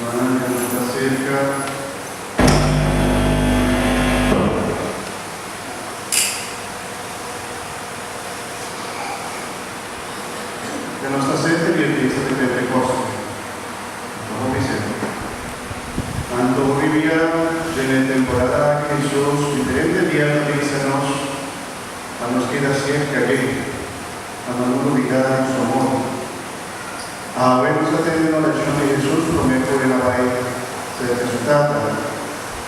Hermana que nos ta cerca. Ya nos ta cerca di e fiesta di Pentecoste. Ta hopi cerca. Anto hopi bia den e temporada aki Hesus diferente bia ta bisa nos pa nos keda cerca dje, pa nos no lubida di su amor. Awe nos ta tende un orashon di Hesus promé ku el a bai serka su Tata,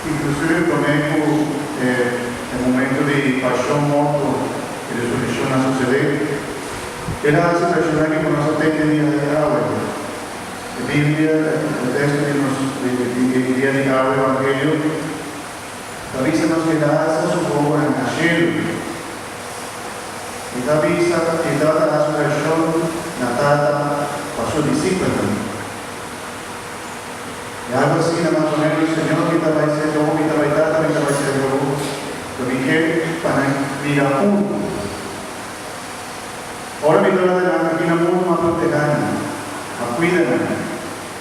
inklusive promé ku e momento di pashon, morto i resurekshon a susedé. El a hasi orashon aki ku nos ta tende dia di awe. E Biblia, e teksto di nos di e dia di awe, Evangelio, ta bisa nos ku el a alsa su wowonan na shelu. E ta bisa e tabata hasi orashon na Tata pa su disipelnan. E algu asina mas o ménos, Señor, mi ta bai serka bo, mi ta bai Tata, mi ta bai serka bo, pero mi ke pa nan bira un. Ora mi tabata nan aki na mundu m'a protehá nan, m'a kuida nan.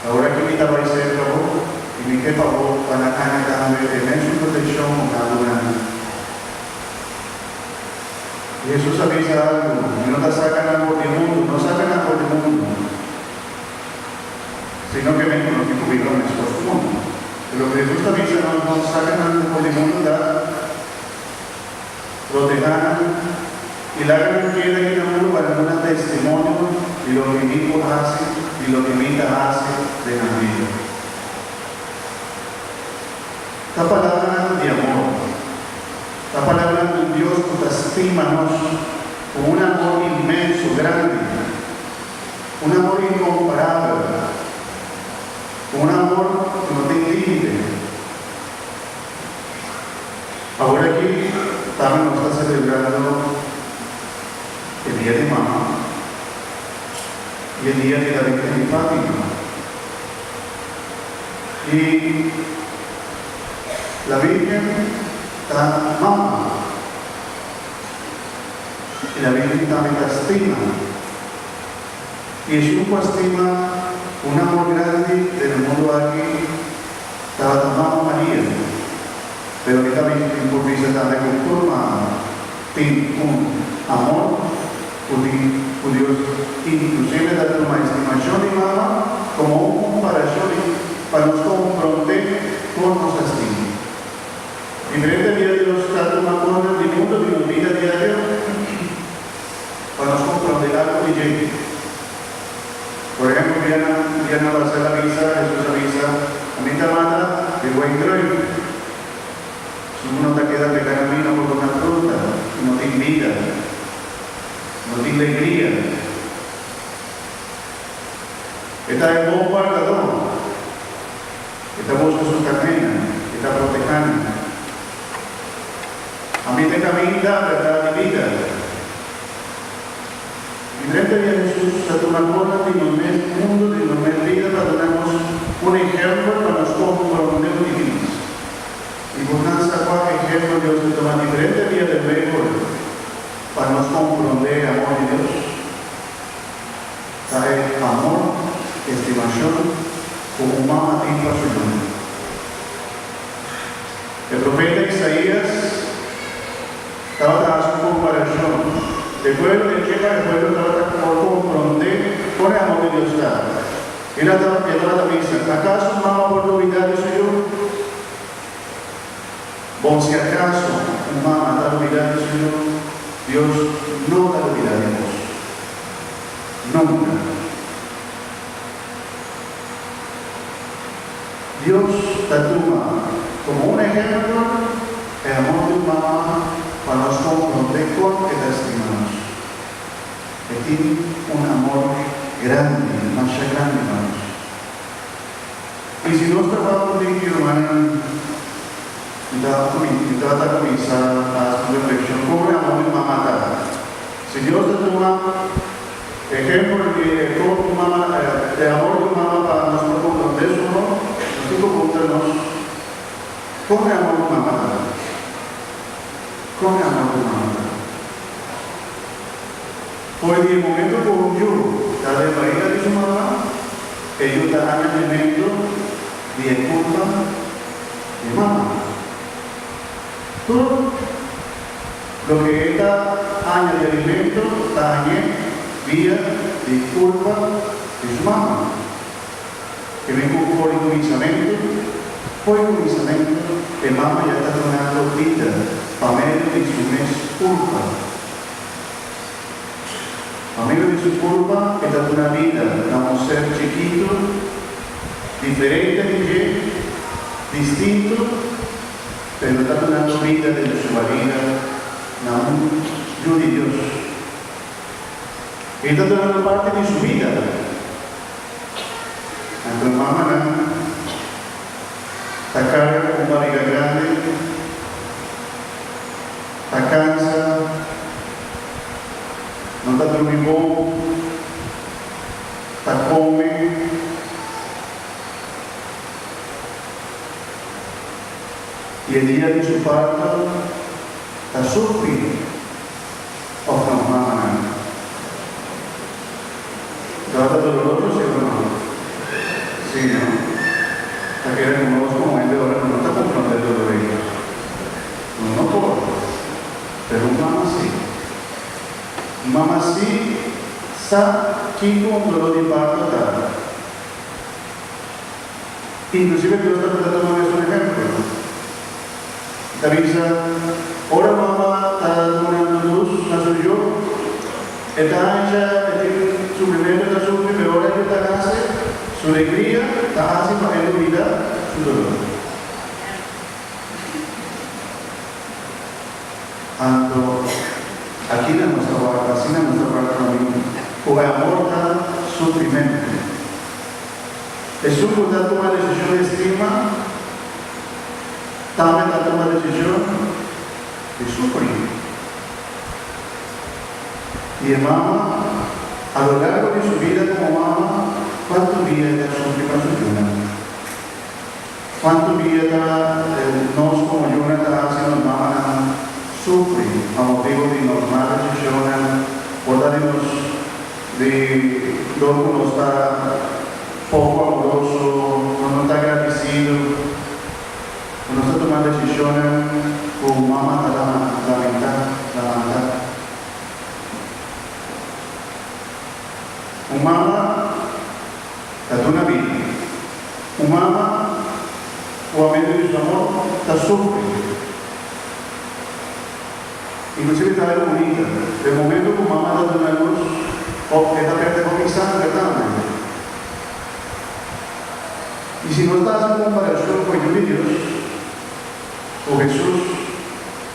Awor aki mi ta bai serka bo i mi ke pa bo pa nan haña tambe e mesun protekshon ku mi a duna nan. Hesus a bisa algu, Mi no ta saka nan for di mundu, no saka nan for di mundu, sino ke mi no tin ku biba meskos ku mundu. Pero loke Hesus ta bisa nos, no saka nan for di mundu ta protehá nan i laga nan keda aki na mundu pa nan duna testimonio di loke mi por hasi, di loke mi ta hasi den nan bida. Ta palabranan di amor. Ta palabranan di un Dios ku ta stima nos ku un amor inmenso, grandi, un amor inkomparabel, ku un amor ku no tin límite. Awor aki tambe nos ta selebrando e Dia di Mama i e Dia di la Virgen di Fátima. I la Virgen ta mama. I la Virgen tambe ta stima. I esun ku a stima ku un amor grandi den e mundu aki tabata Mama Maria. Pero mi ta mi por bisa tambe ku tur mama tin un amor ku tin ku Dios inklusive ta tuma estimashon di mama komo un komparashon di pa nos komprondé kon nos ta stima. Diferente bia Dios ta tuma kosnan di mundu di nos bida diario pa nos komprondé algu di dje. Por ehempel, bia nan bia nan Marcel a bisa, Hesus a bisa, Ami ta mata e buen druif. Si uno ta keda pega na mi no por duna fruta i no tin bida, no tin legria. E ta e bon wardadó. E ta busca su carnénan, e ta protehá nan. Ami ta e caminda, berdad i bida. Diferente bia Hesus ta tuma kota di nos mes mundu, di nos mes bida pa duna nos un ehèmpel pa nos komprondé un tiki mas. I bo nan sa kua ehèmpel Dios ta tuma diferente bia den Beibel pa nos komprondé e amor di Dios? Ta e amor, estimashon, ku un mama tin pa su yu. E profeta Isaías tabata hasi un komparashon. E pueblo den dje pa e pueblo tabata por komprondé kon e amor di Dios ta. El a e tabata bisa, Akaso un mama por lubidá di su yu? Bon, si akaso un mama ta lubidá di su yu, Dios no ta lubidá di bos. Nunka. Dios ta tuma komo un ehèmpel e amor di un mama pa nos komprondé kon e ta stima nos. E tin un amor grandi, masha grandi pa nos. I si nos ta wak un tiki, rumannan, mi ta mi tabata kuminsá hasi un reflekshon kon e amor di un mama ta. Si Dios ta tuma Ehempel di e kon un mama e amor di un mama pa nos por komprondé su amor, nos tin ku puntra nos, Kon e amor di un mama ta? Kon e amor di un mama ta? For di e momento ku un yu ta den barriga di su mama, e yu ta haña alimento. Di e kulpa di e mama. Tur loke e ta haña di alimento ta hañ'é via di kulpa di su mama. E men ku for di kuminsamentu, for di kuminsamentu e mama ya ta dunando bida pa medio di su mes kulpa. Pa medio di su kulpa e ta duna bida na un ser chikitu, diferente di dje, distinto, pero ta dunando bida den su barriga na un Yu di Dios. E ta dunando parti di su bida. Anto mamanan ta carga cu un barriga grandi, ta cansa, no ta drumi bon, ta come. I e dia di su parto ta sufri of no, mamanan? Tabata doloroso si o no? Si, no? Ta kere ku nos komo hende ora ku no ta konfronta e dolor ei. Nos no por. Pero un mama si. Un mama si sa kiko un dolor di parto ta. Inclusive Dios ta ta tuma mes un ehempel. E ta bisa, Ora mama ta dunando lus na su yu, e ta haña e tin sufrimentu, e ta sufri, pero ora yu ta nase, su alegria ta hasi pa e lubida su dolor. Anto, akina nos ta wak, asina nos ta wak tambe ku e amor ta sufrimentu. Esun ku ta tuma desishon di stima tambe ta tuma desishon di sufri. I e mama, a lo largo di su bida komo mama, kuantu bia e ta sufri pa su yunan? Kuantu bia ta nos komo yunan ta hasi nos mamanan sufri pa motibu di nos mal desishonnan por ta di nos Di dor ku nos ta poko amoroso, nos no ta agradisido, ku nos ta tuma desishonnan ku mama ta lamentá, lamantá. Un mama ta duna bida. Un mama ku a medio di su amor ta sufri. Inclusive ta algo bunita. Den momento cu mama ta duna luz, oh, e ta perde hopi sangre tambe. Y si nos ta haci un comparacion cu e Yu di Dios, cu Jesus,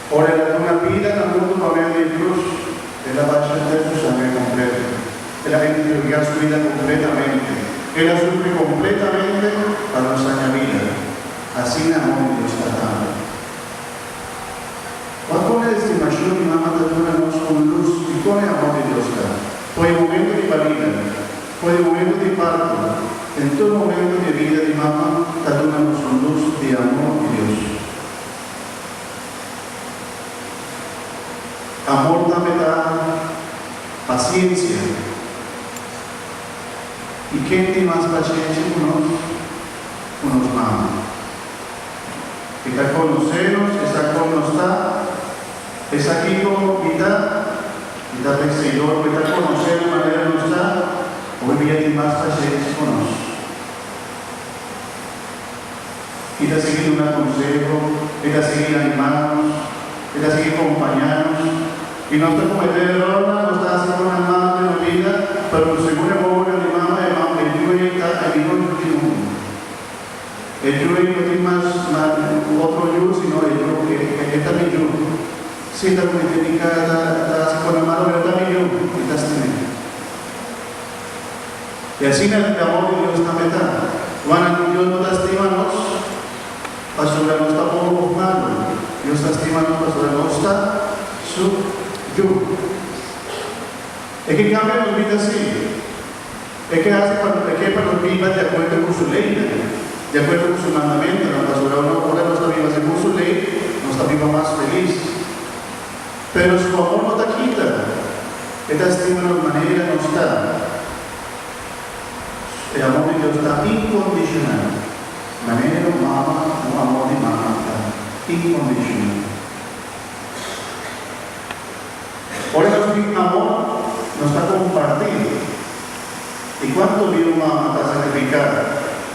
ora el a duna bida na mundo pa medio di e cruz, el a basha henter su sangre completo. El a entrega su bida completamente. El a sufri completamente pa nos haña bida. Asina amor di Dios ta tambe. Wak kon e estimashon di mama ta duna nos un lus di kon e amor di Dios ta. For e momento di parida, for e momento di parto, den tur momento di e bida di mama ta duna nos un lus di amor di Dios. Amor tambe ta pasiensia. I ken tin mas pasiensia ku nos? Ku nos mama. E ta konosé nos, e sa kon nos ta, e sa kiko mi ta, mi ta penseidor ku e ta konosé nos manera nos ta, hopi bia tin mas pashensia ku nos. I ta sigui duna konseho, e ta sigui animá nos, e ta sigui kompañá nos. I nos ta kometé erornan, nos ta hasi konan malu den nos bida, pero segun e wowonan di mama, e mama, e yu ei ta e mihó yu di mundu. E yu ei no tin mas otro yu sino e yu e e ta mi yu. Si e ta comete pica e ta e ta haci cona malo pero e ta mi yu mi ta stim'e. I asina e amor di Dios tambe ta. Rumannan Dios no ta stima nos pasobra nos ta bon of malo. Dios ta stima nos pasobra nos ta su yu. E ke cambia nos bida si. E ke hasi pa e ke pa nos biba di akuerdo ku su leinan, di akuerdo ku su mandamentunan, pasobra ora ora nos ta biba segun su lei, nos ta biba mas felis. Pero su amor no ta kita, e ta stima nos manera nos ta. E amor di Dios ta inkondishonal. Manera un mama, un amor di mama ta incondicional. Ora nos tin amor, nos ta comparti. Y cuanto di un mama ta sacrifica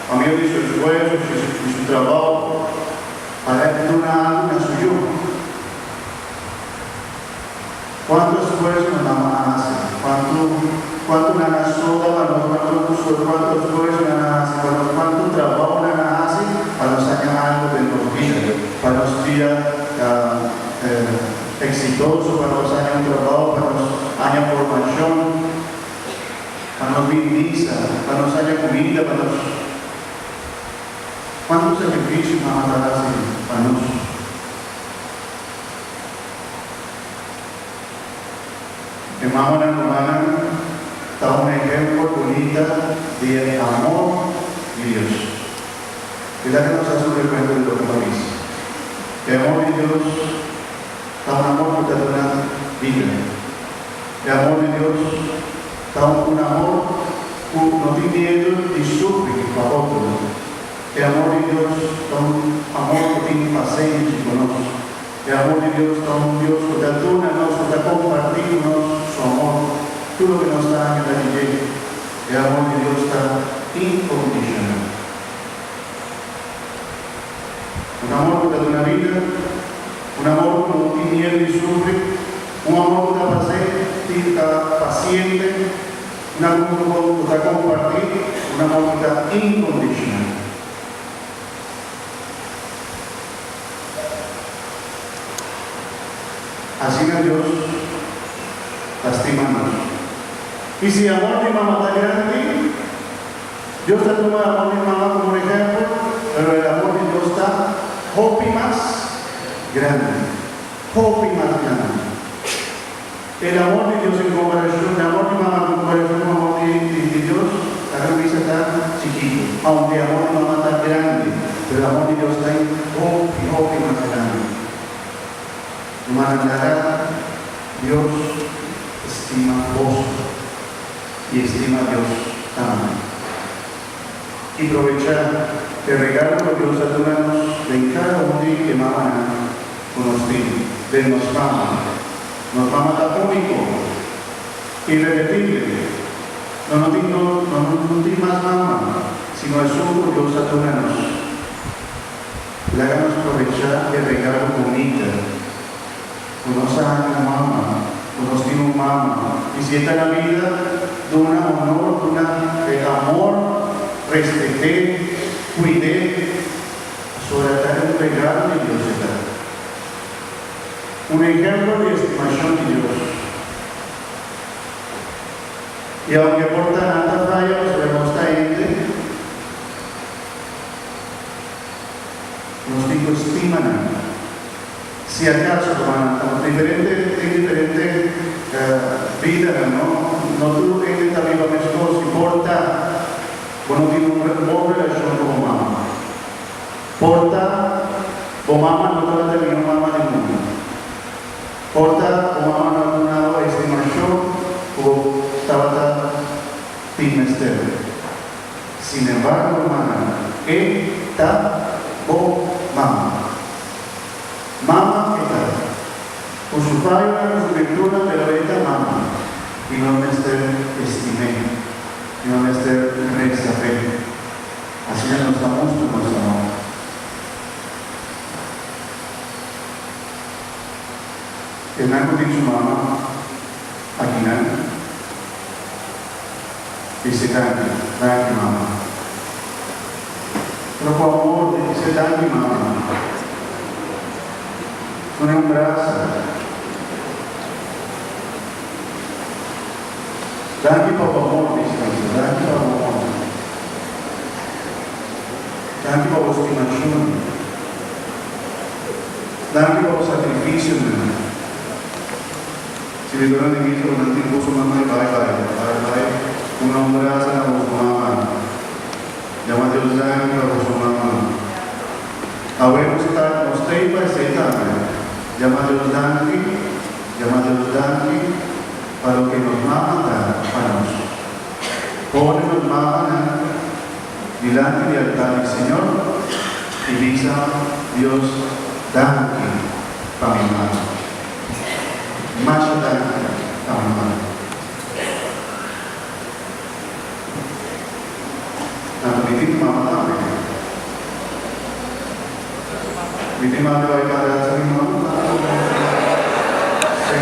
pa medio di su esfuerzo, di su trabao, pa e duna algo na su yu? Cuanto esfuerzo nan mama a haci? Cuanto, cuanto nan a soda pa nos, cuanto, cuanto esfuerzo nan a haci pa nos, cuanto trabao nan a haci pa nos haña algo den nos bida, pa nos bira exitoso, pa nos haña un trabao, pa nos haña formacion, pa nos bin misa, pa nos haña cuminda, pa nos. Cuanto sacrificio mama ta haci pa nos? E mamanan rumannan ta un ehempel bunita di e amor di Dios. I laga nos hasi un rekuento di loke pa bisa. E amor di Dios ta un amor ku ta duna bida. E amor di Dios ta un amor ku no tin miedu di sufri pa otro. E amor di Dios ta un amor ku tin pasenshi ku nos. E amor di Dios ta un Dios ku ta duna nos, ku ta kompartí ku nos su amor, tur loke nos ta haña ta di dje. E amor di Dios ta inkondishonal. Un amor ku ta duna bida, un amor ku no tin miedu di sufri, un amor ku ta ta pasiente, un amor ku ta kompartí, un amor ku ta inkondishonal. Asina Dios ta stima nos. I si amor di mama ta grandi, Dios ta tuma amor di mama komo un ehèmpel, pero e amor di Dios ta hopi mas grandi, hopi mas grandi. El amor di Dios en komparashon, e amor di mama en komparashon ku amor di Dios, ta kan bisa ta chikitu. Aunke amor di mama ta grandi, pero amor di Dios ta hopi, hopi mas grandi. Rumannan, laga Dios stima boso i stima Dios tambe. I probechá e regalo ku Dios a duna nos den kada un di e mamanan ku nos tin den nos mama. Nos mama ta úniko, irrepetible. No no tin no no tin mas mama sino esun ku Dios a duna nos. Laga nos probechá e regalo bunita ku nos a haña un mama, ku nos tin un mama. I si e ta na bida, duna honor, duna e amor, respet'é, kuid'é, pasobra ta un regalo di Dios e ta. Un ehempel di estimashon di Dios. I aunke por ta nan ta faya pasobra nos ta hende, nos tin ku stima nan. Si akaso rumannan ta diferente den diferente bidanan no, no tur hende ta biba meskos i por ta bo no tin un bon relashon ku bo mama. Por ta bo mama no tabata e mihó mama di mundu. Por ta bo mama no a duna bo e estimashon ku bo tabata tin mester. Sinembargo, rumannan, e ta bo mama. Mama e ta. Ku su fayonan, ku su virtunan, pero e ta mama. I no mester estim'é. I no mester resa p'e. Asina nos ta mustra nos amor. Esnan ku tin su mama akinan, bisa danki, danki mama. Pero ku amor di bisa danki mama. Duna un brasa. Danki pa bo amor, bisa bisa. Danki pa bo amor. Danki pa bo stimashon. Danki pa bo sakrifisionan. Si mi duna di misa bo nan tin boso mama i bai bai. Bai bai duna un brasa na boso mama. Yama Dios danki pa boso mama. Awe nos ta nos tei pa esei tambe. Yama Dios danki, yama Dios danki pa loke nos mama ta pa nos. Pone nos mamanan. dilanti di altar di Señor i bisa Dios danki pa mi mama. Masha danki pa mi mama. Anto mi tin mama tambe. Mi tin mama bai madrasa mi mama tambe. Sí.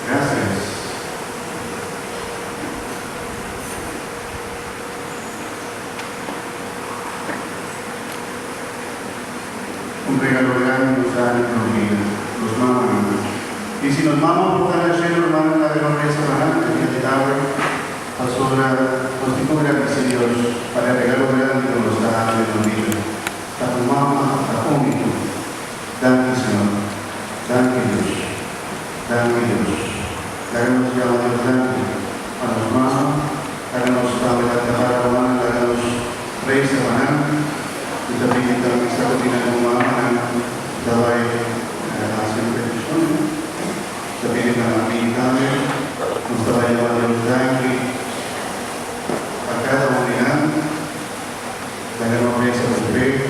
Gracias. Un regalo grandi nos da den nos bida, nos mamanan. I si nos mama por ta na shelu, rumannan, laga nos resa pa nan e dia di awe, pasobra nos tin ku gradisí Dios pa e regalo grandi ku nos da den nos bida. Ta un mama ta úniko. Danki, Señor. Danki, Dios. Danki, Dios. Laga nos yama Dios danki pa nos mama. Laga nos tambe ta para rumannan, laga nos resa pa nan. Mi ta pidi tambe sa ku tin algun mamanan ku ta bai hasi un petishon. Mi ta pidi pa nan bini tambe. Nos ta bai yama Dios danki pa kada un di nan. Laga nos resa ku fe.